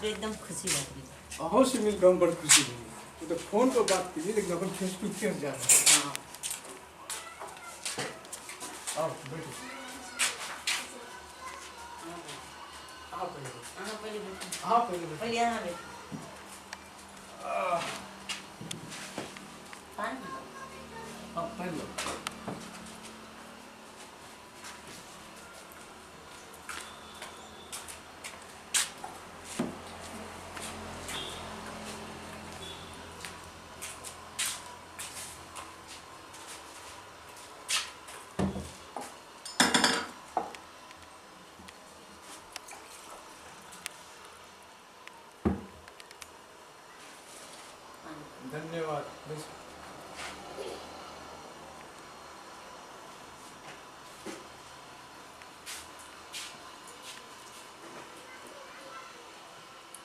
पाबि एकदम खुशी भऽ गेल। अहूँ से मिल कऽ हम बड़ खुशी भेली। ओ तऽ फोन पर बात केलियै, लेकिन अपन फेस टू फेस जा रहल। हाँ। आउ बैठू। अहाँ पहिले बैठू। अहाँ पहिले बैठू। अहाँ पहिले बैठू। पहिले अहाँ बैठू। पानि पीबू? हाँ, पानि लाउ। धन्यवाद। बैसू।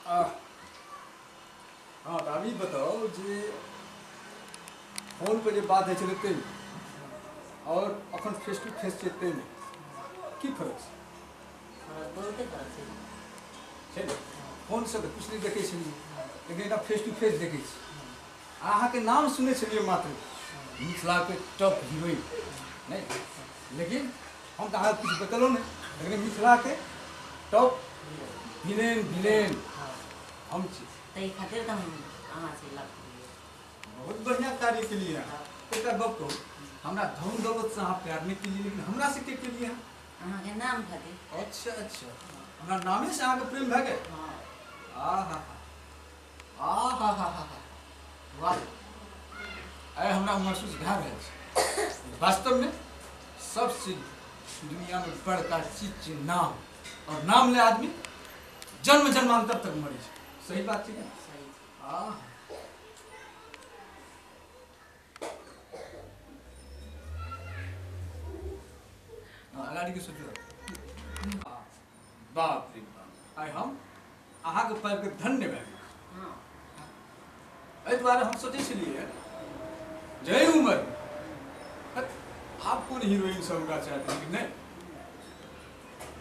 आह, हँ, तऽ आब ई बताउ जे फोन पर जे बात होइ छलै ताहिमे आओर अखन फेस टू फेस छै ताहिमे की फर्क छै? फरक बहुते फरक छै। छै ने? फोनसँ तऽ किछु नहि देखै छलियै, लेकिन एकरा फेस टू फेस देखै छी। अहाँके नाम सुनै छलियै मात्र, मिथिलाके टॉप हीरोइन, नहि? लेकिन हम तऽ अहाँके किछु बतेलहुँ नहि, लेकिन मिथिलाके टॉप विलेन विलेन हम छी। ताहि खातिर तऽ हम अहाँसँ लग केलियै। बहुत बढ़िआँ कार्य केलियै अहाँ। एकटा गप कहू, हमरा धन दौलतसँ अहाँ प्यार नहि केलियै, लेकिन हमरा से के केलियै अहाँ? अहाँके नाम खातिर। अच्छा अच्छा, हमरा नामेसँ अहाँके प्रेम भए गेल? हाँ। आ हा हा, आ हा हा हा हा, वाह! आइ हमरा महसूस भए रहल छै, वास्तवमे सबसे दुनियामे बड़का चीज छै नाम, और नाम ले आदमी जन्म जन्मांतर तक मरै छै। सही बात छै ने? सही छै। आ अगाड़ीके सोचू। बाप रे बाप, आइ हम अहाँके पाबिके धन्य भए गेल। हाँ। एहि दुआरे हम सोचै छलियै जे एहि उमरमे आब कोन हीरोइन सब हमरा चाहत, लेकिन नहि,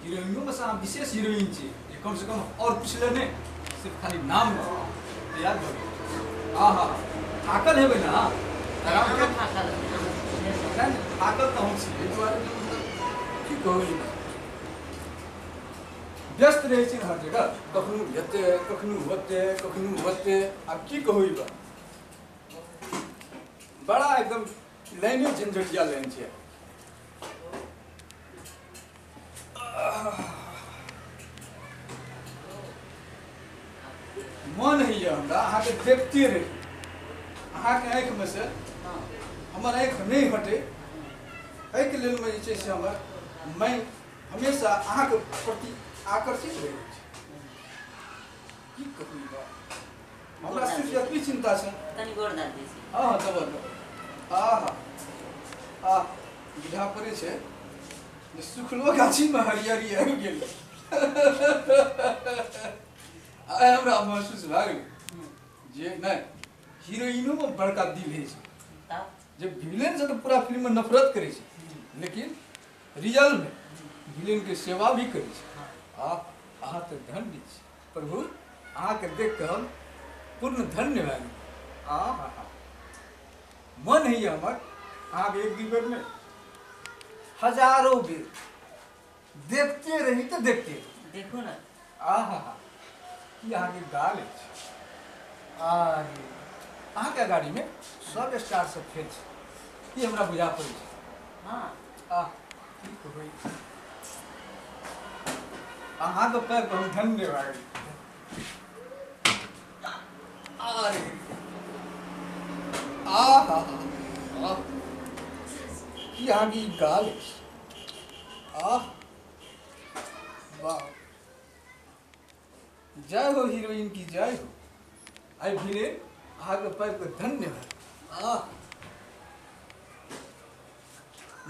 हीरोइनोमे से अहाँ विशेष हीरोइन छी जे कमसँ कम आओर किछु ले नहि, सिर्फ खाली नाम लऽ तैयार भऽ गेल। आहा, थाकल हेबै ने अहाँ? आराम अहाँ कर। थाकल हेबै, अहाँ नहि, नहि, थाकल तऽ हम छी, एहि दुआरे जे मतलब की कहू, ई व्यस्त रहै छी ने हर जगह, कखनो हेतै, कखनो होतै, कखनो होतै, आब की कहू, ई बात बड़ा एकदम लाइने झंझटिया लाइन छै। मन होइए हमरा अहाँके देखते रही, अहाँके आँखिमे से हाँ। हमर आँखि नहि हटै, एहिके लेल जे छै से हमर मन हमेशा अहाँके प्रति आकर्षित रहै छै। की कहू, ई बात हमरा सिर्फ एतबी चिन्ता छै। तनी गोर दाबि दै छी। हँ हँ, दबल दबल। आहा आह, बुझा पड़ै छै जे सुखलो गाछीमे हरियरी आबि गेल। आइ हमरा महसूस भए गेल जे नहि, हीरोइनोमे बड़का दिल होइ छै। तब जे विलेनसँ तऽ पूरा फिल्ममे नफरत करै छै, लेकिन रियलमे विलेनके सेवा भी करै छै। आ अहाँ तऽ धन्य छी प्रभु, अहाँके देख कऽ हम पूर्ण धन्य भए गेल। आ हा हा, मन होइए हमर अहाँके एक दू बेर नहि, हजारो बेर देखते रही तऽ देखते रही। देखू ने। आ हा हा, की अहाँके गाल अछि! आरे, अहाँके अगाड़ीमे सब स्टार सब फेल छै, ई हमरा बुझा पड़ै छै। हाँ। आ की कहबै, अहाँके पैर हम धन्य भए गेल। अरे आ हा हा, की अहाँके ई गाल अछि! आह वाह, जय हो हीरोइन की जय हो! आइ भिले अहाँके पाबि कऽ धन्य भेल। आह,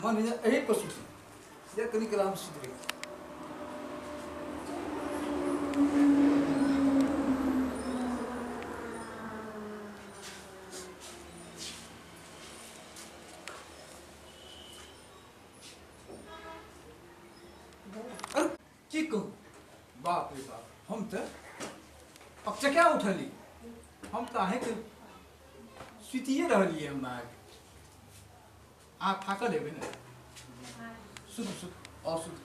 मन होइए एहि पर सुती या कनि काल हम सुति रही। अरे की कहू, बाप रे बाप, हम तऽ अकचका उठली। हम तऽ अहाँके सुतिए रहलियै। हम अहाँके, अहाँ थाकल हेबै ने? सुत सुत असुत।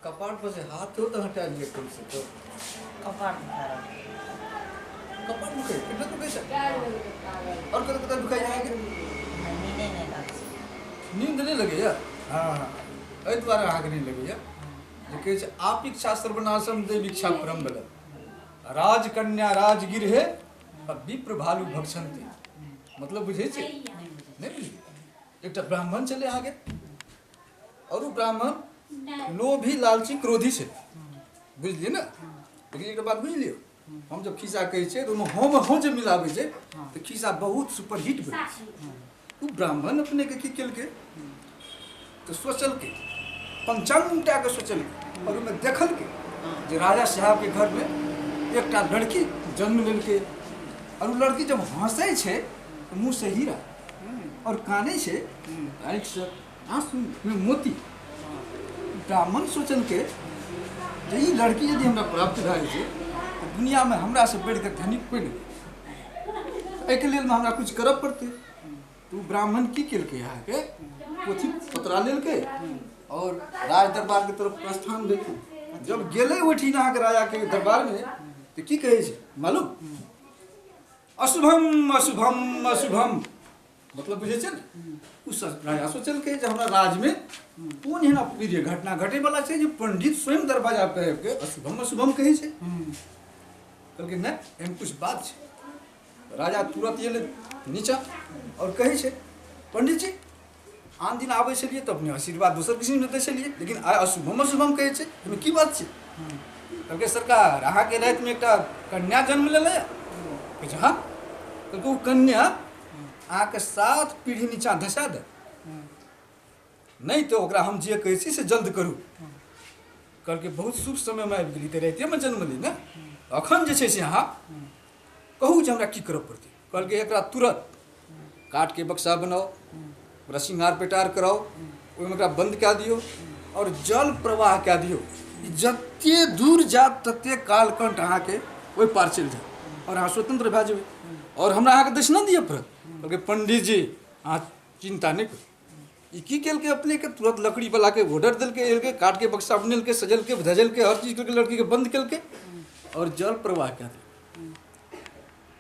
कपार पर से हाथ हो तो हटा लिअ कम से कम। कपार दुखा रहल। कपार दुखै? केना दुखै छै? और कतऽ कतऽ दुखाइ अहाँके? नींदे नहि लागै छै। नींद नहि लगैया? हँ हँ, एहि दुआरे अहाँके नहि लगैया जे कहै छै आप इच्छा सर्वनाशम देव इच्छा परम बलम, राजकन्या राजगिरहे आ विप्र भालु भक्षन्ति। मतलब बुझै छी? नहि बुझै। नहि बुझलियै? एकटा ब्राह्मण छलै अहाँके, और ओ ब्राह्मण लोभी लालची क्रोधी छै, बुझलियै ने? लेकिन एकटा बात बुझि लियौ, हम जब खिस्सा कहै छियै तऽ ओहिमे हम हो जे मिलाबै छै तऽ खिस्सा बहुत सुपरहिट बनै छै। ओ ब्राह्मण अपनेके की केलकै तऽ सोचलकै, पंचांग उल्टा कऽ सोचलकै और ओहिमे देखलकै जे राजा साहबके घरमे एकटा लड़की जन्म लेलकै और ओ लड़की जब हँसै छै तऽ मुँहसँ हीरा और कानै छै आँखिसँ आँसू मोती। ब्राह्मण सोचलकै जे ई लड़की यदि हमरा प्राप्त भए जाइ छै तऽ दुनिआँमे हमरासँ बढ़िकऽ धनिक कोइ नहि, एहिके लेल हमरा किछु करऽ पड़तै। तऽ ओ ब्राह्मण की केलकै अहाँके, पोथी पतरा लेलकै और राज दरबारके तरफ प्रस्थान भेल। जब गेलै ओहिठिन अहाँके राजाके दरबारमे तऽ की कहै छै मालूम? अशुभम अशुभम अशुभम। मतलब बुझै छै ने? ओ राजा सोचलकै जे हमरा राजमे कोन एहन अप्रिय घटना घटैवला छै जे पंडित स्वयं दरवाजा पर आबि कऽ अशुभम अशुभम कहै छै। कहलकै नहि, एहन किछु बात छै। राजा तुरंत एलै नीचा और कहै छै, पंडित जी, आन दिन आबै छलियै तऽ अपने आशीर्वाद दोसर किसिममे दै छलियै, लेकिन आइ अशुभम अशुभम कहै छै, एहिमे की बात छै? कहलकै, सरकार, अहाँके रातिमे एकटा कन्या जन्म लेलै। कहै छै हँ। कहलकै, ओ कन्या अहाँके 7 पीढ़ी नीचाँ धसा देत, नहि तऽ ओकरा हम जे कहै छी से जल्द करू। कहलकै, बहुत शुभ समयमे आबि गेली, तऽ रातिएमे जन्म ली ने, अखन जे छै से अहाँ कहू जे हमरा की करऽ पड़तै। कहलकै, एकरा तुरंत काठके बक्सा बनाउ, ओकरा श्रृंगार पेटार कराउ, ओहिमे ओकरा बन्द कए दियौ और जल प्रवाह कए दियौ। ई जते दूर जायत तते कालकंठ अहाँके ओहि पार चलि जायत और अहाँ स्वतंत्र भए जेबै और हमरा अहाँके दक्षिणा दिअ पड़त। कहलकै, पंडित जी, अहाँ चिन्ता नहि करू। ई की केलकै अपनेके, तुरंत लकड़ी वाला के ऑर्डर देलकै, एलकै, काठके बक्सा बनेलकै, सजेलकै धजेलकै, हर चीज केलकै, लड़कीके बन्द केलकै और जल प्रवाह कए देलकै।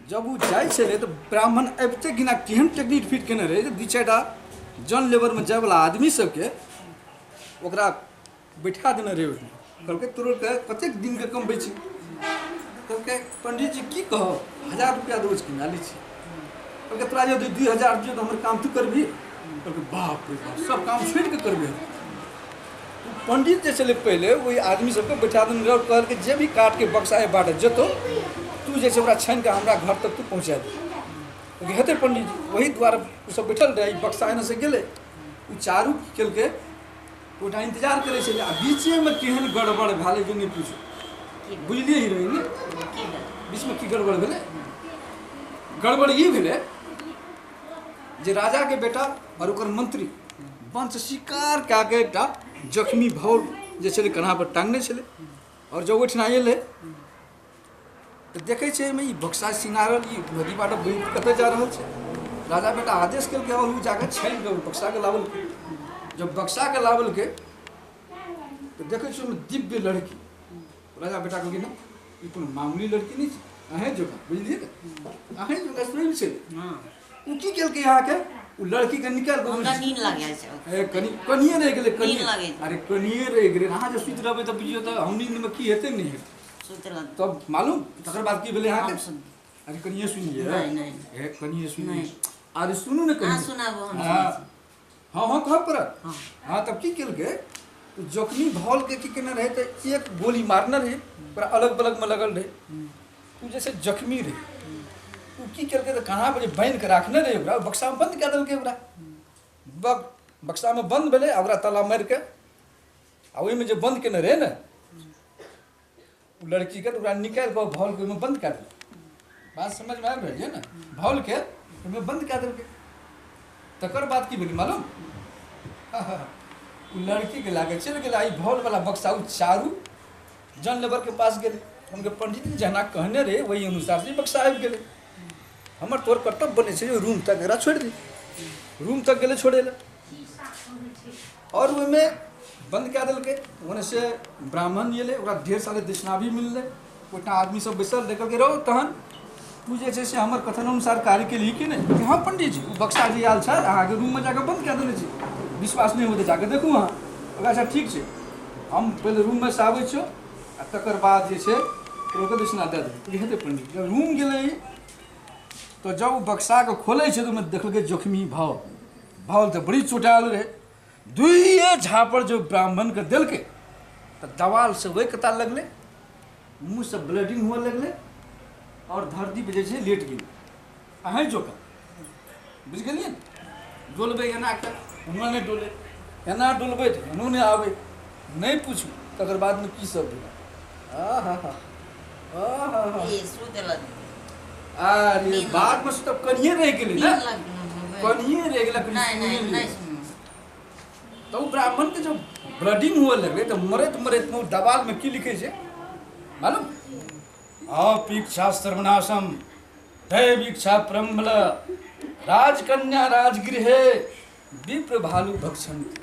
जब ओ जाइ छलै तऽ ब्राह्मण अबिते गिना केहन टेक्निक फिट केने रहै जे दू चारिटा जन लेबरमे जायवला आदमी सबके ओकरा बैठा देने रहै ओहिमे। कहलकै, तोरो कतेक दिनके कमबै छी? कहलकै, पंडित जी, की कहब, 1000 रुपया रोज कमा लै छी। कहलकै, तोरा यदि 2000 दियौ तऽ हमर काम तू करबही? कहलकै, बाप रे बाप, सब काम छोड़ि कऽ करबै हम। पंडित जे छलै पहिले ओहि आदमी सबके बैठा देने रहै और कहलकै, जे भी काठके बक्सा एहि बाटे जेतौ, तू जे छै ओकरा छानि कऽ हमरा घर तक तू पहुँचा दे। हेतै पंडित जी। ओहि दुआरे ओ सब बैठल रहै। ई बक्सा एने से गेलै, ओ चारू की केलकै, ओहिठाम इंतजार करै छलै आ बीचेमे केहन गड़बड़ भेलै जे नहि पूछू। बुझलियै हीरोइन? बीचमे की गड़बड़ भेलै? गड़बड़ ई भेलै जे राजाके बेटा आओर ओकर मंत्री वंश शिकार कए कऽ एकटा जख्मी भौर जे छलै कन्हा पर टांगने छलै और जब ओहिठिना एलै तऽ देखै छै एहिमे ई बक्सा सिंगारल ई नदी बाटे बहि कतऽ जा रहल छै। राजा बेटा आदेश केलकै और ओ जाकऽ छानि कऽ ओ बक्साके लाबलकै। जब बक्साके लाबलकै तऽ देखै छै ओहिमे दिव्य लड़की। राजा बेटा कहलकै, नहि, ई कोनो मामूली लड़की नहि छै, अहें जोका, बुझलियै ने, अहें जोका स्वयं छै। ओ की केलकै अहाँके, ओ लड़की के निकालि कऽ हुनका नींद लागि जाइ छै। ए, कनि कनिए रहि गेलै, नींद कनिए लागै छै। अरे कनिए रहि गेलै। अहाँ जे सुति रहबै तऽ बुझियौ तऽ हम नींदमे की हेतै नहि हेतै। सुति रहल। तब मालूम तकर बाद की भेलै अहाँके? हम सुन अरे कनिए सुनिए। नहि, नहि। ए, कनिए सुनिए। नहि। अरे सुनू ने अहाँ कनिए। सुनाबू, हम हाँ। सुनै छी। हँ हँ, कहऽ पड़त। हँ। हँ, तब की केलकै, ओ जखनी भौल के की केने रहै तऽ एक गोली मारने रहै, ओकरा अलग बलग मे लगल रहै। ओ जैसे जख्मी रहै, ओ की केलकै तऽ कहाँ पर जे बान्हि कऽ राखने रहै ओकरा, ओ बक्सामे बन्द कए देलकै ओकरा। बक्सामे बन्द भेलै आ ओकरा ताला मारि कऽ आ ओहिमे जे बन्द केने रहै ने, ओ लड़कीके तऽ ओकरा निकालि कऽ भौलके ओहिमे बन्द कए देलकै। बात समझमे आबि रहल यऽ ने? भौलके ओहिमे बन्द कए देलकै। तकर बाद की भेलै मालूम? ओ लड़कीके लए कऽ चलि गेलै। ई भौलवला बक्सा ओ चारू जन लेबरके पास गेलै। हुनकर पंडित जी जहना कहने रहै ओहि अनुसार से बक्सा आबि गेलै। हमर तोहर कर्तव्य बनै छै जे रूम तक एकरा छोड़ि दी। रूम तक गेलै छोड़ै लए और ओहिमे बन्द कए देलकै। ओन्ने से ब्राह्मण एलै, ओकरा ढेर सारे दक्षिणा भी मिललै। ओहिठाम आदमी सब बैसल देखलकै, रौ तहन तू जे छै से हमर कथन अनुसार कार्य केलही कि नहि? हँ पंडित जी, ओ बक्सा जे आयल छल अहाँके रूममे जाकऽ बन्द कए देने छी, विश्वास नहि होतै जाकऽ देखू अहाँ। ओकरा अच्छा ठीक छै, हम पहिले रूममे से आबै छियौ आ तकर बाद जे छै ओकरो दक्षिणा दए देबै। हेतै पंडित। जब रूम गेलै तऽ जब ओ बक्साके खोलै छै तऽ ओहिमे देखलकै जोखमी भाव। भाव तऽ बड़ी चोटायल रहै। दुइए झापड़ जो ब्राह्मणके देलकै तऽ दवाल से ओहि कता लगलै, मुँहसँ ब्लडिंग हुअ लगलै और धरती पर जे छै लेट गेलै। अहें जोका बुझि गेलियै ने? डोलबै एना कऽ एना नहि डोलै, एना डोलबै तऽ एनो नहि आबै। नहि पूछू तकर बादमे की सब भेल। आ हा हा आ हा। अरे बादमे से तब कनिए रहि गेलै ने, कनिए रहि गेलै। तऽ ओ ब्राह्मणके जब ब्लडिंग हुअ लगलै तऽ मरैत मरैतमे ओ दवालमे की लिखै छै मालूम? अपीक्षा सर्वनाशम दैवीक्षा प्रम्बल राजकन्या राजगृहे विप्र भालु भक्षन्ति।